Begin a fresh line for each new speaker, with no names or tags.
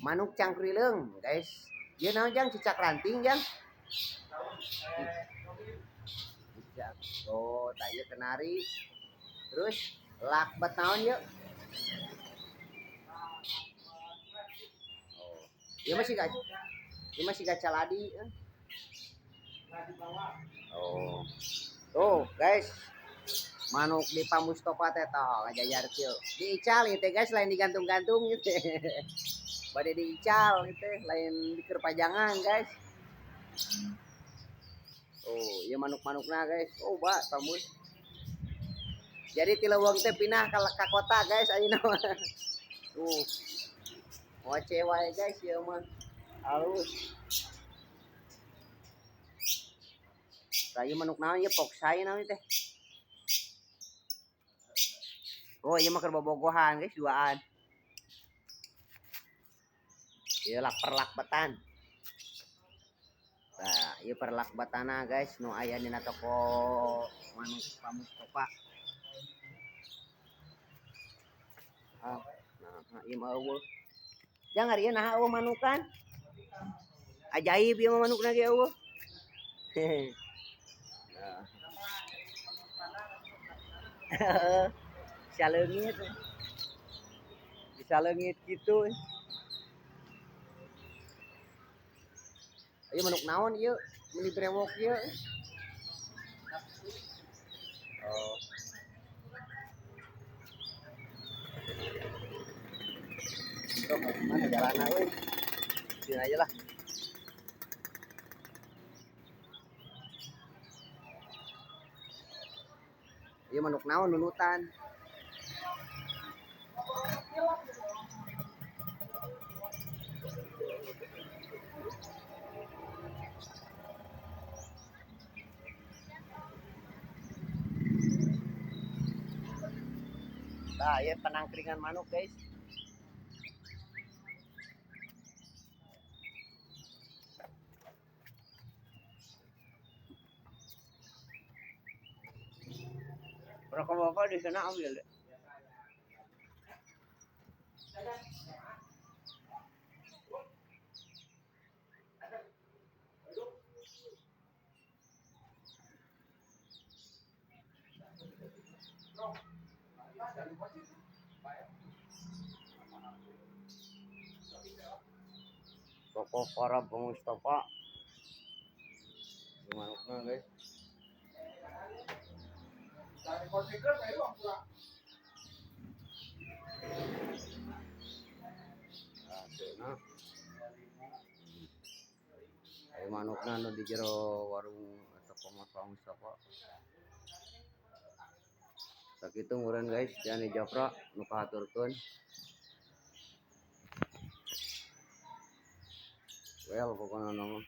Manuk cangkrileung, guys. Ieu naon jang cicak ranting jang? Cicak. Oh, tah ieu kenari. Terus lakbat naon ieu? Oh. Ieu mah siga. Ieu mah siga caladi. Oh. Tuh, guys. Manuk di Pak Mustofa teh tah ngajajar kieu. Diical ieu teh guys, lain digantung-gantung ieu teh. Bade diical ieu teh, lain dikerpajangan guys. Oh, ieu manuk-manukna guys. Oh, ba Pak Mus. Jadi ti leuweung teh pindah ka kota guys ayeuna mah. Tuh. Ngoceh wae guys ieu mah. Halus. Tah ieu manuk naon ieu poksai naon ieu teh? Oh, ieu mah keur bobogohan guys duaan. Ieu lak perlakbetan. Nah, ieu perlakbetanna guys nu aya dina toko manuk Pak Mustofa. Ah, nah, ieu mah eueuh. Jang ari ieu naha eueuh manukan? Ajaib ieu mah manukna ge eueuh. Nah. Bisa leungit. Bisa leungit gitu. Ieu manuk naon ieu? Meuni brewok ieu. Oh. Tuh, mana jalanna euy? Sini aja lah. Ieu manuk naon nunutan? Nah, ya penangkringan manuk guys. Rokok bapak di sana ambil deh. Toko para Mustafa. Manukna guys. Nah, ayo manukna nu di jero warung toko Pak Mustafa. Sakitu meureun guys, Jani Jafra nu kahaturkeun. Well, pokoknya nama.